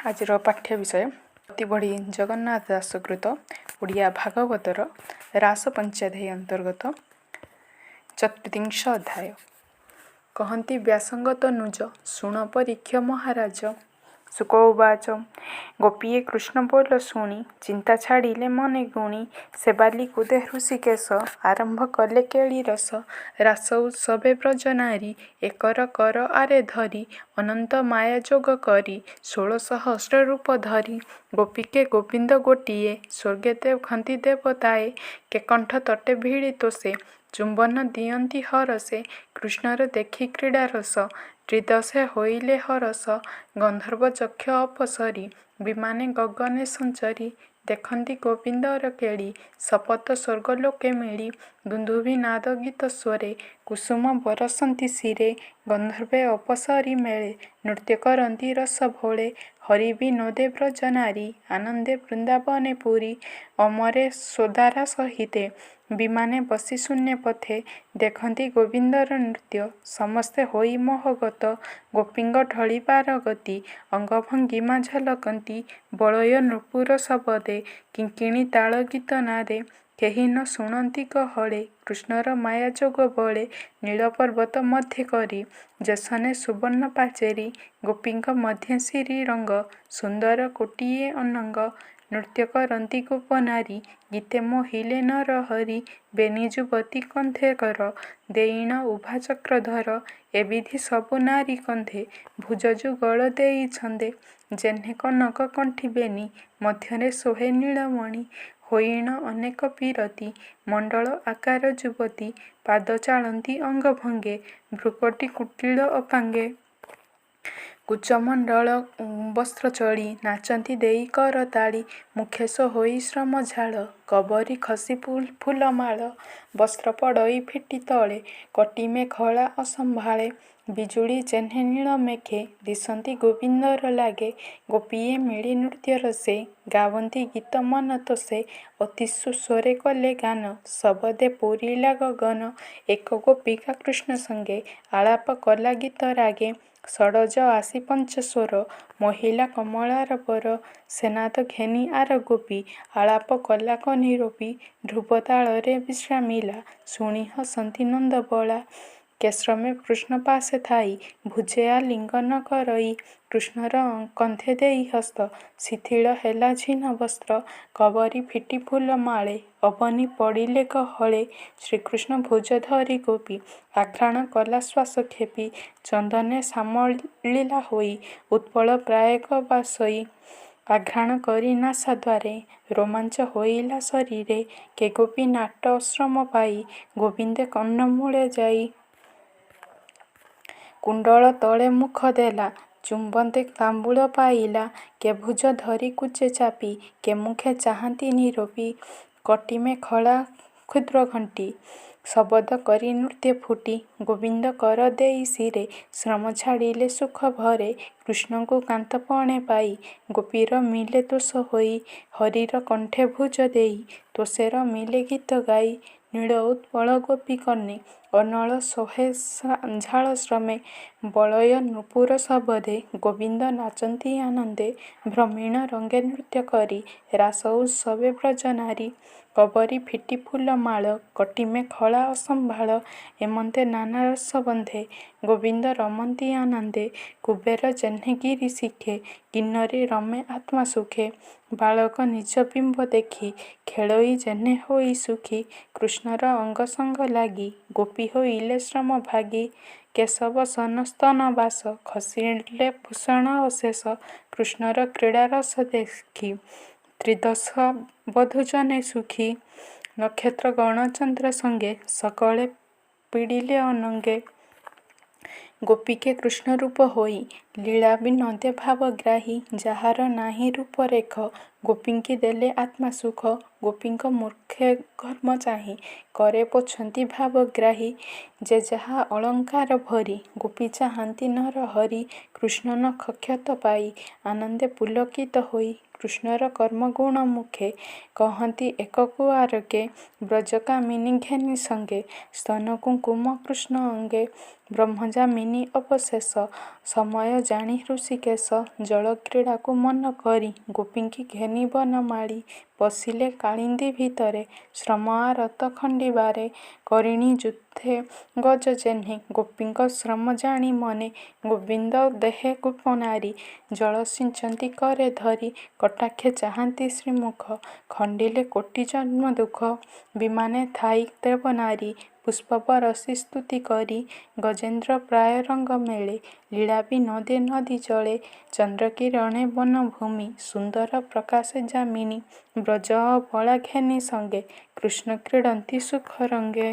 ଆଜିର ପାଠ୍ୟ ବିଷୟ ଅତିବଡ଼ି ଜଗନ୍ନାଥ ଦାସ କୃତ ଓଡ଼ିଆ ଭାଗବତର ରାସ ପଞ୍ଚାଧ୍ୟାୟୀ ଅନ୍ତର୍ଗତ ଚତୁର୍ବିଂଶ ଅଧ୍ୟାୟ। କହନ୍ତି ବ୍ୟାସଙ୍କ ତନୁଜ, ଶୁଣ ପରୀକ୍ଷ ମହାରାଜ। ଶୁକ ଉବାଚ, ଗୋପୀଏ କୃଷ୍ଣ ବୋଲ ଶୁଣି ଚିନ୍ତା ଛାଡ଼ିଲେ ମନେ ଗୁଣି। ସେ ବାଲିକୁଦେ ହୃଷୀକେଶ ଆରମ୍ଭ କଲେ କେଳି ରସ। ରାସ ଉତ୍ସବେ ବ୍ରଜନାରୀ ଏକର କର ଆରେ ଧରି, ଅନନ୍ତ ମାୟା ଯୋଗ କରି 16 ସହସ୍ର ରୂପ ଧରି। ଗୋପୀକେ ଗୋବିନ୍ଦ ଗୋଟିଏ ସ୍ୱର୍ଗେ ଦେଖନ୍ତି ଦେବତାଏ, କେ କଣ୍ଠ ତଟେ ଭିଡ଼ି ତୋଷେ ଚୁମ୍ବନ ଦିଅନ୍ତି ହରଷେ। କୃଷ୍ଣର ଦେଖି କ୍ରୀଡ଼ାରସ ତ୍ରିଦଶେ ହୋଇଲେ ହରଷ। ଗନ୍ଧର୍ବ ଯକ୍ଷ ଅପସରି ବିମାନେ ଗଗନେ ସଞ୍ଚରି, ଦେଖନ୍ତି ଗୋବିନ୍ଦର କେଳି ସପତ ସ୍ୱର୍ଗଲୋକେ ମିଳି। ଦୁନ୍ଦୁଭି ନାଦ ଗୀତ ସ୍ୱରେ କୁସୁମ ବରଷନ୍ତି ଶିରେ, ଗନ୍ଧର୍ବେ ଅପସରି ମେଳେ ନୃତ୍ୟ କରନ୍ତି ରସ ଭୋଳେ। ହରି ବିନୋଦେ ବ୍ରଜନାରୀ ଆନନ୍ଦେ ବୃନ୍ଦାବନେ ପୂରି, ଅମରେ ସ୍ୱଦାରା ସହିତେ ବିମାନେ ବସି ଶୂନ୍ୟ ପଥେ। ଦେଖନ୍ତି ଗୋବିନ୍ଦର ନୃତ୍ୟ ସମସ୍ତେ ହୋଇ ମୋହଗତ, ଗୋପୀଙ୍କ ଢଳିବାର ଗତି ଅଙ୍ଗଭଙ୍ଗିମା ଝଲକନ୍ତି। ବଳୟ ନୂପୁର ଶବଦେ କିଙ୍କିଣୀ ତାଳ ଗୀତ ନାଦେ, କେହି ନ ଶୁଣନ୍ତି ଗହଳେ କୃଷ୍ଣର ମାୟା ଯୋଗ ବଳେ। ନୀଳ ପର୍ବତ ମଧ୍ୟେ କରି ଯେସନେ ସୁବର୍ଣ୍ଣ ପାଚେରୀ, ଗୋପୀଙ୍କ ମଧ୍ୟେ ଶିରୀରଙ୍ଗ ସୁନ୍ଦର କୋଟିଏ ଅନଙ୍ଗ। ନୃତ୍ୟ କରନ୍ତି ଗୋପନାରୀ ଗୀତେ ମୋହିଲେ ନରହରି, ବେନି ଯୁବତୀ କନ୍ଧେ କର ଦେଇଣ ଉଭା ଚକ୍ରଧର। ଏବିଧି ସବୁ ନାରୀ କନ୍ଧେ ଭୁଜ ଯୁଗଳ ଦେଇ ଛନ୍ଦେ, ଯେହ୍ନେ କନକ କଣ୍ଠି ବେନି ମଧ୍ୟରେ ଶୋହେ ନୀଳମଣି। ହୋଇଣ ଅନେକ ପୀରତି ମଣ୍ଡଳ ଆକାର ଯୁବତୀ, ପାଦ ଚାଳନ୍ତି ଅଙ୍ଗଭଙ୍ଗେ ଭ୍ରୂକୁଟି କୁଟିଳ ଅପାଙ୍ଗେ। କୁଚମଣ୍ଡଳ ବସ୍ତ୍ର ଚଳି ନାଚନ୍ତି ଦେଇ କରତାଳି, ମୁଖେ ଶୋହଇ ଶ୍ରମଝାଳ କବରୀ ଖସି ଫୁଲମାଳ। ବସ୍ତ୍ର ପଡ଼ଇ ଫିଟି ତଳେ କଟି ମେଖଳା ଅସମ୍ଭାଳେ, ବିଜୁଳି ଯେହ୍ନେ ନୀଳମେଘେ ଦିଶନ୍ତି ଗୋବିନ୍ଦର ଲାଗେ। ଗୋପୀଏ ମିଳି ନୃତ୍ୟରସେ ଗାବନ୍ତି ଗୀତ ମନ ତୋଷେ, ଅତି ସୁସ୍ୱରେ କଲେ ଗାନ ଶବଦେ ପୂରିଲା ଗଗନ। ଏକ ଗୋପିକା କୃଷ୍ଣ ସଙ୍ଗେ ଆଳାପ କଲା ଗୀତ ରାଗେ, ଷଡ଼ଜ ଆସି ପଞ୍ଚସ୍ୱର ମୋହିଲା କମଳାର ବର। ସେ ନାଦ ଘେନି ଆର ଗୋପୀ ଆଳାପ କଲା କନିରୂପୀ, ଧ୍ରୁବ ତାଳରେ ବିଶ୍ରାମିଲା ଶୁଣି ହସନ୍ତି ନନ୍ଦବଳା। କେ ଶ୍ରମେ କୃଷ୍ଣ ପାଶେ ଥାଇ ଭୁଜେ ଆଲିଙ୍ଗନ କରଇ, କୃଷ୍ଣର କନ୍ଧେ ଦେଇ ହସ୍ତ ଶିଥିଳ ହେଲା ଝୀନ ବସ୍ତ୍ର। କବରୀ ଫିଟି ଫୁଲମାଳେ ଅବନୀ ପଡ଼ିଲେ ଗହଳେ, ଶ୍ରୀକୃଷ୍ଣ ଭୁଜ ଧରି ଗୋପୀ ଆଘ୍ରାଣ କଲା ଶ୍ୱାସ କ୍ଷେପି। ଚନ୍ଦନେ ଶ୍ୟାମଳିଲା ହୋଇ ଉତ୍ପଳ ପ୍ରାୟେକ ବାସଇ, ଆଘ୍ରାଣ କରି ନାସାଦ୍ୱାରେ ରୋମାଞ୍ଚ ହୋଇଲା ଶରୀରେ। କେ ଗୋପୀ ନାଟ ଶ୍ରମ ପାଇ ଗୋବିନ୍ଦେ କର୍ଣ୍ଣମୂଳେ ଯାଇ, କୁଣ୍ଡଳ ତଳେ ମୁଖ ଦେଲା ଚୁମ୍ବନ୍ତେ ତାମ୍ବୁଳ ପାଇଲା। କେ ଭୁଜ ଧରି କୁଚେ ଚାପି କେ ମୁଖେ ଚାହାନ୍ତି ନିରୂପି, କଟି ମେଖଳା କ୍ଷୁଦ୍ର ଘଣ୍ଟି ଶବଦ କରି ନୃତ୍ୟେ ଫୁଟି। ଗୋବିନ୍ଦ କର ଦେଇ ଶିରେ ଶ୍ରମ ଛାଡ଼ିଲେ ସୁଖ ଭରେ, କୃଷ୍ଣଙ୍କୁ କାନ୍ତ ପଣେ ପାଇ ଗୋପୀର ମିଲେ ତୋଷ ହୋଇ। ହରିର କଣ୍ଠେ ଭୁଜ ଦେଇ ତୋଷେ ରମିଲେ ଗୀତ ଗାଇ, ନୀଳ ଉତ୍ପଳ ଗୋପୀ କର୍ଣ୍ଣେ ଅନଳ ଶୋହେ ଝାଳ ଶ୍ରମେ। ବଳୟ ନୂପୁର ଶବଦେ ଗୋବିନ୍ଦ ନାଚନ୍ତି ଆନନ୍ଦେ, ଭ୍ରମିଣ ରଙ୍ଗେ ନୃତ୍ୟ କରି ରାସ ଉତ୍ସବେ ବ୍ରଜନାରୀ। କବରୀ ଫିଟି ଫୁଲମାଳ କଟି ମେଖଳା ଅସମ୍ଭାଳ, ଏମନ୍ତେ ନାନା ରସବନ୍ଧେ ଗୋବିନ୍ଦ ରମନ୍ତି ଆନନ୍ଦେ। କୁବେର ଯେହ୍ନେ ଗିରି ଶିଖେ କିନ୍ନରୀ ରମେ ଆତ୍ମା ସୁଖେ, ବାଳକ ନିଜ ବିମ୍ବ ଦେଖି ଖେଳଇ ଯେହ୍ନେ ହୋଇ ସୁଖୀ। କୃଷ୍ଣର ଅଙ୍ଗ ସଙ୍ଗ ଲାଗି ଗୋପୀ ହୋଇଲେ ଶ୍ରମଭାଗୀ, କେଶ ବସନ ସ୍ତନ ବାସ ଖସିଲେ ଭୂଷଣ ଅଶେଷ। କୃଷ୍ଣର କ୍ରୀଡ଼ାରସ ଦେଖି ତ୍ରିଦଶ ବଧୂଜନେ ସୁଖୀ, ନକ୍ଷତ୍ରଗଣ ଚନ୍ଦ୍ର ସଙ୍ଗେ ସକଳେ ପୀଡ଼ିଲେ ଅନଙ୍ଗେ। ଗୋପୀକେ କୃଷ୍ଣରୂପ ହୋଇ ଲୀଳା ବିନୋଦେ ଭାବଗ୍ରାହୀ, ଯାହାର ନାହିଁ ରୂପରେଖ ଗୋପୀଙ୍କି ଦେଲେ ଆତ୍ମାସୁଖ। ଗୋପୀଙ୍କ ମୁଖେ ଘର୍ମ ଚାହିଁ କରେ ପୋଛନ୍ତି ଭାବଗ୍ରାହୀ, ଯେ ଯାହା ଅଳଙ୍କାର ଭରି ଗୋପୀ ଚାହାନ୍ତି ନରହରି। କୃଷ୍ଣ ନଖ କ୍ଷତ ପାଇ ଆନନ୍ଦେ ପୁଲକିତ ହୋଇ, କୃଷ୍ଣର କର୍ମଗୁଣ ମୁଖେ କହନ୍ତି ଏକକୁ ଆରକେ। ବ୍ରଜକାମିନୀ ଘେନି ସଙ୍ଗେ ସ୍ତନ କୁଙ୍କୁମ କୃଷ୍ଣ ଅଙ୍ଗେ, ବ୍ରହ୍ମଯାମିନୀ ଅବଶେଷ ସମୟ ଜାଣି ହୃଷୀକେଶ ଜଳକ୍ରୀଡ଼ାକୁ ମନ କରି ଗୋପୀଙ୍କି ଘେନି ବନମାଳୀ ପଶିଲେ କାଳିନ୍ଦୀ ଭିତରେ ଶ୍ରମ ଆରତ ଖଣ୍ଡିବାରେ। କରିଣ ଯୂଥେ ଗଜ ଯେହ୍ନେ ଗୋପୀଙ୍କ ଶ୍ରମ ଜାଣି ମନେ ଗୋବିନ୍ଦ ଦେହେ ଗୋପନାରୀ ଜଳ ସିଞ୍ଚନ୍ତି କରେ ଧରି କଟାକ୍ଷେ ଚାହାନ୍ତି ଶ୍ରୀମୁଖ ଖଣ୍ଡିଲେ କୋଟି ଜନ୍ମ ଦୁଃଖ। ବିମାନେ ଥାଇ ଦେବନାରୀ ପୁଷ୍ପ ବରଷି ସ୍ତୁତି କରି ଗଜେନ୍ଦ୍ର ପ୍ରାୟ ରଙ୍ଗ ମେଳେ ଲୀଳା ବିନୋଦେ ନଦୀ ଜଳେ। ଚନ୍ଦ୍ରକିରଣେ ବନଭୂମି ସୁନ୍ଦର ପ୍ରକାଶେ ଯାମିନୀ ବ୍ରଜ ଅବଳା ଘେନି ସଙ୍ଗେ କୃଷ୍ଣ କ୍ରୀଡ଼ନ୍ତି ସୁଖରଙ୍ଗେ।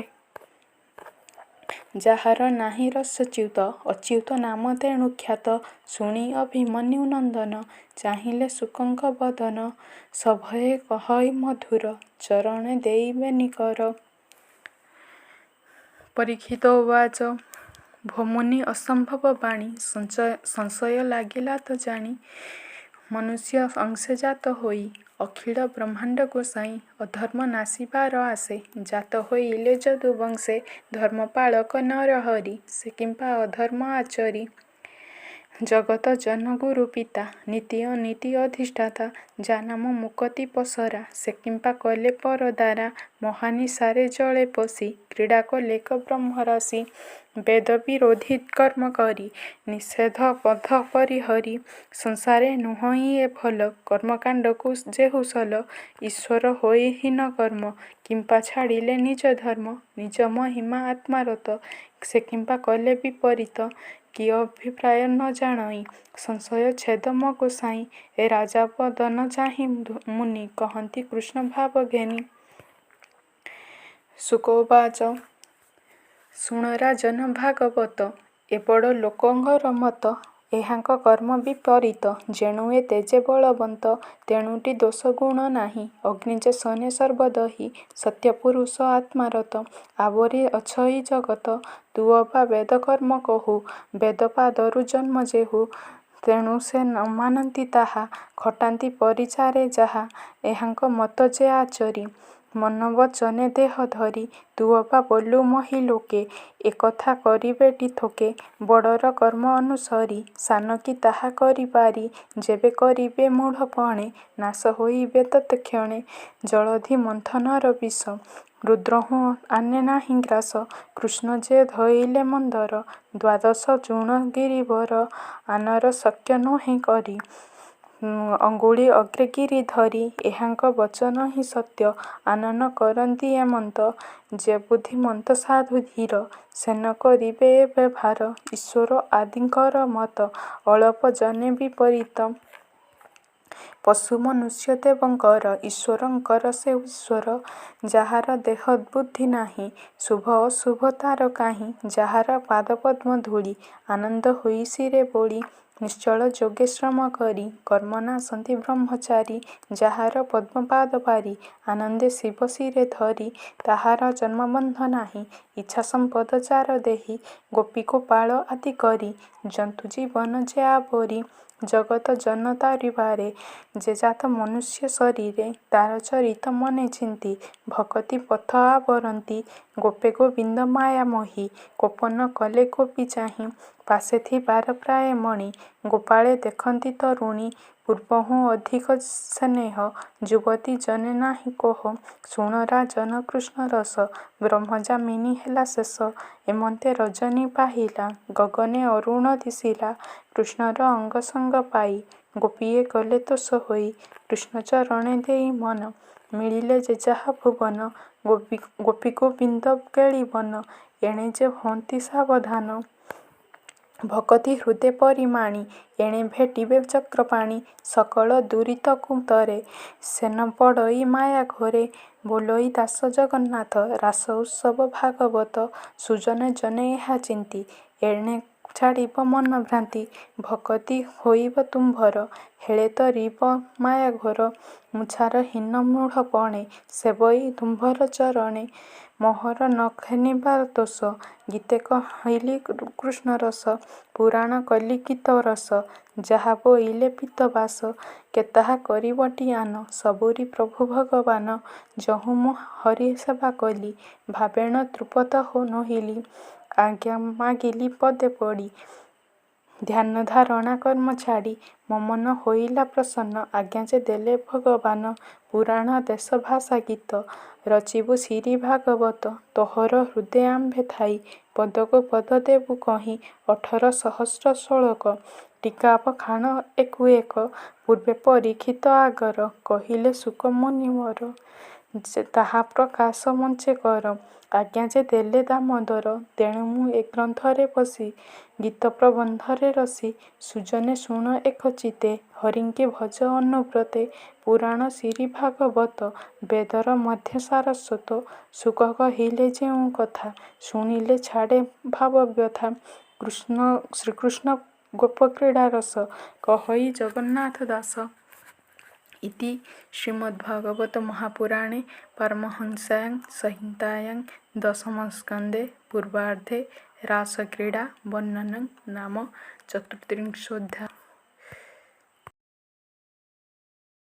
ଯାହାର ନାହିଁ ରସଚ୍ୟୁତ ଅଚ୍ୟୁତ ନାମ ତେଣୁ ଖ୍ୟାତ। ଶୁଣି ଅଭିମନ୍ୟୁ ନନ୍ଦନ ଚାହିଁଲେ ଶୁକଙ୍କ ବଦନ ସଭୟେ କହଇ ମଧୁର ଚରଣେ ଦେଇବେ ନିକର। ପରୀକ୍ଷିତ ଉବାଚ ଭୋ ମୁନି ଅସମ୍ଭବ ବାଣୀ ସଂଶୟ ଲାଗିଲା ତ ଜାଣି। ମନୁଷ୍ୟ ଅଂଶେ ଜାତ ହୋଇ ଅଖିଳ ବ୍ରହ୍ମାଣ୍ଡ ଗୋସାଇଁ ଅଧର୍ମ ନାଶିବାର ଆଶେ ଜାତ ହୋଇଲେ ଯଦୁବଂଶେ। ଧର୍ମପାଳକ ନରହରି ସେ କିମ୍ପା ଅଧର୍ମ ଆଚରି। ଜଗତ ଜନ ଗୁରୁପିତା ନୀତି ଅନୀତି ଅଧିଷ୍ଠାତା ଯା ନାମ ମୁକତି ପସରା ସେ କିମ୍ପା କଲେ ପରଦାରା। ମହାନିଶାରେ ଜଳେ ପଶି କ୍ରୀଡ଼ା କଲେକ ବ୍ରହ୍ମରାଶି ବେଦ ବିରୋଧୀ କର୍ମ କରି ନିଷେଧ ପଥ ପରିହରି। ସଂସାରେ ନୁହଇ ଏ ଭଲ କର୍ମକାଣ୍ଡକୁ ଯେହୁ ସଲ ଈଶ୍ୱର ହୋଇ ହୀନକର୍ମ କିମ୍ପା ଛାଡ଼ିଲେ ନିଜ ଧର୍ମ। ନିଜ ମହିମା ଆତ୍ମାରତ ସେ କିମ୍ପା କଲେ ବିପରୀତ କି ଅଭିପ୍ରାୟ ନ ଜାଣଇ ସଂଶୟ ଛେଦ ମୋ ଗୋସାଇଁ। ଏ ରାଜା ବଦନ ଚାହିଁ ମୁନି କହନ୍ତି କୃଷ୍ଣଭାବ ଘେନି। ଶୁକ ଉବାଚ ଶୁଣ ରାଜନ ଭାଗବତ ଏ ବଡ଼ ଲୋକଙ୍କର ମତ। ଏହାଙ୍କ କର୍ମ ବିପରୀତ ଯେଣୁ ଏ ତେଜେ ବଳବନ୍ତ। ତେଣୁଟି ଦୋଷ ଗୁଣ ନାହିଁ ଅଗ୍ନି ଯେସନେ ସର୍ବଦହୀ। ସତ୍ୟପୁରୁଷ ଆତ୍ମାରତ ଆବରି ଅଛଇ ଜଗତ। ତୁ ଅବା ବେଦକର୍ମ କହୁ ବେଦ ପାଦରୁ ଜନ୍ମ ଯେହୁ। ତେଣୁ ସେ ନ ମାନନ୍ତି ତାହା ଖଟାନ୍ତି ପରିଚାରେ ଯାହା ଏହାଙ୍କ ମତ ଯେ ଆଚରି। ମନ ବଚନେ ଦେହ ଧରି ତୁ ଅବା ବୋଲୁ ମହୀଲୋକେ ଏ କଥା କରିବେଟି ଥୋକେ। ବଡ଼ର କର୍ମ ଅନୁସରି ସାନ କି ତାହା କରିପାରି। ଯେବେ କରିବେ ମୂଢ଼ପଣେ ନାଶ ହୋଇବେ ତତକ୍ଷଣେ। ଜଳଧି ମନ୍ଥନର ବିଷ ରୁଦ୍ରହୁଁ ଆନେ ନାହିଁ ଗ୍ରାସ। କୃଷ୍ଣ ଯେ ଧଇଲେ ମନ୍ଦର ଦ୍ୱାଦଶ ଯୁଣ ଗିରିବର। ଆନର ଶକ୍ୟ ନୋହେ କରି ଅଙ୍ଗୁଳି ଅଗ୍ରେ ଗିରିଧରି। ଏହାଙ୍କ ବଚନ ହିଁ ସତ୍ୟ ଆନ ନ କରନ୍ତି ଏମନ୍ତ। ଯେ ବୁଦ୍ଧିମନ୍ତ ସାଧୁ ଧୀର ସେ ନ କରିବେ ଏ ବ୍ୟବହାର। ଈଶ୍ୱର ଆଦିଙ୍କର ମତ ଅଳପ ଜନେ ବିପରୀତ। ପଶୁ ମନୁଷ୍ୟ ଦେବଙ୍କର ଈଶ୍ୱରଙ୍କର ସେ ଈଶ୍ୱର। ଯାହାର ଦେହ ବୁଦ୍ଧି ନାହିଁ ଶୁଭ ଅଶୁଭ ତାର କାହିଁ। ଯାହାର ପାଦପଦ୍ମ ଧୂଳି ଆନନ୍ଦ ହୋଇ ଶିରେ ବୋଳି। ନିଶ୍ଚଳ ଯୋଗେ ଶ୍ରମ କରି କର୍ମ ନାଶନ୍ତି ବ୍ରହ୍ମଚାରୀ। ଯାହାର ପଦ୍ମପାଦ ପାରି ଆନନ୍ଦେ ଶିବ ଶିରେ ଧରି। ତାହାର ଜନ୍ମବନ୍ଧ ନାହିଁ ଇଚ୍ଛା ସମ୍ପଦ ଯାର ଦେହୀ। ଗୋପୀ ଗୋପାଳ ଆଦି କରି ଜନ୍ତୁ ଜୀବନ ଯେ ଆବରି। ଜଗତ ଜନ ତାରିବାରେ ଯେ ଜାତ ମନୁଷ୍ୟ ଶରୀରେ। ତାର ଚରିତ ମନେ ଚିନ୍ତି ଭକତି ପଥ ଆବରନ୍ତି। ଗୋପେ ଗୋବିନ୍ଦ ମାୟା ମୋହି କୋପ ନ କଲେ ଗୋପୀ ଚାହିଁ। ପାଶେ ଥିବାର ପ୍ରାୟେ ମଣି ଗୋପାଳେ ଦେଖନ୍ତି ତରୁଣୀ। ପୂର୍ବହୁଁ ଅଧିକ ସେନେହ ଯୁବତୀ ଜନେ ନାହିଁ କୋହ। ଶୁଣ ରାଜନ କୃଷ୍ଣରସ ବ୍ରହ୍ମ ଯାମିନୀ ହେଲା ଶେଷ। ଏମନ୍ତେ ରଜନୀ ପାହିଲା ଗଗନେ ଅରୁଣ ଦିଶିଲା। କୃଷ୍ଣର ଅଙ୍ଗସଙ୍ଗ ପାଇ ଗୋପୀଏ ଗଲେ ତୋଷ ହୋଇ। କୃଷ୍ଣ ଚରଣେ ଦେଇ ମନ ମିଳିଲେ ଯେ ଯାହା ଭୁବନ। ଗୋପୀ ଗୋବିନ୍ଦ କେଳିବନ ଏଣେ ଯେ ହୋନ୍ତି ସାବଧାନ। ଭକତି ହୃଦେ ପରିମାଣି ଏଣେ ଭେଟିବେ ଚକ୍ରପାଣି। ସକଳ ଦୁରିତକୁ ତରେ ସେ ନ ପଡ଼ଇ ମାୟା ଘୋରେ। ବୋଲଇ ଦାସ ଜଗନ୍ନାଥ ରାସ ଉତ୍ସବ ଭାଗବତ। ସୁଜନେ ଜନେ ଏହା ଚିନ୍ତି ଏଣେ ଛାଡ଼ିବ ମନ ଭ୍ରାନ୍ତି। ଭକତି ହୋଇବ ତୁମ୍ଭର ହେଳେ ତରିବ ମାୟାଘୋର। ମୁଁ ଛାର ହୀନ ମୂଢ଼ପଣେ ସେବଇ ତୁମ୍ଭର ଚରଣେ। ମୋହର ନ ଘେନିବା ଦୋଷ ଗୀତେ କହିଲି କୃଷ୍ଣରସ। ପୁରାଣ କଲି ଗୀତରସ ଯାହା ବୋଇଲେ ପୀତବାସ। କେ ତାହା କରିବଟି ଆନ ସବୁରି ପ୍ରଭୁ ଭଗବାନ। ଯହୁଁ ମୁଁ ହରି ସେବା କଲି ଭାବେଣ ତୃପତ ନୋହିଲି। ଆଜ୍ଞା ମାଗିଲି ପଦେ ପଡ଼ି ଧ୍ୟାନ ଧାରଣା କର୍ମ ଛାଡ଼ି। ମୋ ମନ ହୋଇଲା ପ୍ରସନ୍ନ, ଆଜ୍ଞା ଯେ ଦେଲେ ଭଗବାନ। ପୁରାଣ ଦେଶ ଭାଷା ଗୀତ, ରଚିବୁ ଶିରୀ ଭାଗବତ। ତୋହର ହୃଦେ ଆମ୍ଭେ ଥାଇ, ପଦକୁ ପଦ ଦେବୁ କହି। 18 ସହସ୍ର ଶ୍ଳୋକ, ଟୀକା ବଖାଣ ଏକୁ ଏକ। ପୂର୍ବେ ପରୀକ୍ଷିତ ଆଗର, କହିଲେ ଶୁକ ମୁନିବର। ତାହା ପ୍ରକାଶ ମଞ୍ଚେ କର, ଆଜ୍ଞା ଯେ ଦେଲେ ଦାମୋଦର। ତେଣୁ ମୁଁ ଏ ଗ୍ରନ୍ଥରେ ବସି, ଗୀତ ପ୍ରବନ୍ଧରେ ରସି। ସୁଜନେ ଶୁଣ ଏକଚିତ୍ତେ, ହରିଙ୍କି ଭଜ ଅନୁବ୍ରତେ। ପୁରାଣ ଶିରୀ ଭାଗବତ, ବେଦର ମଧ୍ୟେ ସାରସ୍ୱତ। ଶୁକ କହିଲେ ଯେଉଁ କଥା, ଶୁଣିଲେ ଛାଡ଼େ ଭାବବ୍ୟଥା। କୃଷ୍ଣ ଶ୍ରୀକୃଷ୍ଣ ଗୋପକ୍ରୀଡ଼ା ରସ, କହଇ ଜଗନ୍ନାଥ ଦାସ। ଇତି ଶ୍ରୀମଦ୍ଭାଗବତ ମହାପୁରାଣେ ପାରମହଂସ୍ୟାଂ ସଂହିତାୟାଂ ଦଶମସ୍କନ୍ଧେ ପୂର୍ବାର୍ଦ୍ଧେ ରାସକ୍ରୀଡ଼ା ବର୍ଣ୍ଣନଂ ନାମ ଚତୁର୍ତ୍ରିଂଶୋऽଧ୍ୟାୟଃ।